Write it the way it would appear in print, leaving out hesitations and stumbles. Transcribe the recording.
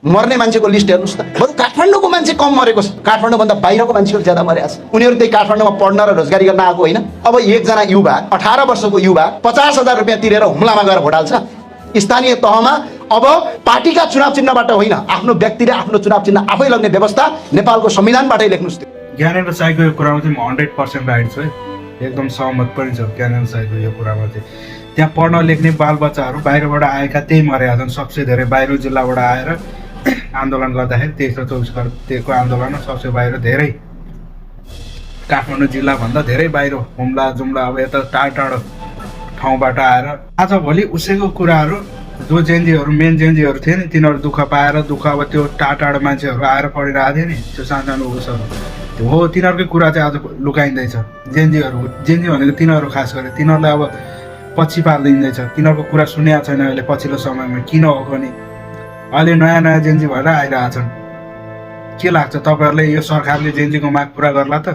मर्ने मान्छेको लिस्ट हेर्नुहोस् त। बरु काठमाडौँको मान्छे कम मरेको छ, काठमाडौँभन्दा बाहिरको मान्छेहरू ज्यादा मरेका छन्। उनीहरू त्यही काठमाडौँमा पढ्न र रोजगारी गर्न आएको होइन। अब एकजना युवा 18 वर्षको युवा 50,000 रुपियाँ तिरेर हुम्लामा गएर भोट हाल्छ। स्थानीय तहमा अब पार्टीका चुनाव चिन्हबाट होइन, आफ्नो व्यक्तिले आफ्नो चुनाव चिन्ह आफै लग्ने व्यवस्था नेपालको संविधानबाटै लेख्नुहोस्। ज्ञानेन्द्र साईको यो कुरामा चाहिँ म 100% राइट छु है, एकदम सहमत पनि छु ज्ञानेन्द्र साईको यो कुरामा चाहिँ। त्यहाँ पढ्न लेख्ने बालबच्चाहरू बाहिरबाट आएका त्यही मरेका छन्। सबसे धेरै बाहिर जिल्लाबाट आएर आन्दोलन गर्दाखेरि 2324 गतेको आन्दोलनमा सबसे बाहिर धेरै काठमाडौँ जिल्लाभन्दा धेरै बाहिर हुम्ला जुम्ला अब यता टाढो ठाउँबाट आएर आजभोलि उसैको कुराहरू जो जेन्जीहरू मेन जेन्जीहरू थिए नि तिनीहरू दुःख पाएर अब त्यो टाढो मान्छेहरू आएर पढिरहेको थिए नि त्यो सानो उसहरू हो तिनीहरूकै कुरा चाहिँ आज लुकाइँदैछ। जेन्जी भनेको तिनीहरू खास गरी तिनीहरूलाई अब पछि पारिदिँदैछ। तिनीहरूको कुरा सुनेको छैन अहिले पछिल्लो समयमा किन हो भने अहिले नयाँ जेन्जी भएर आइरहेछन्। के लाग्छ तपाईँहरूले यो सरकारले जेन्जीको माग पुरा गर्ला त?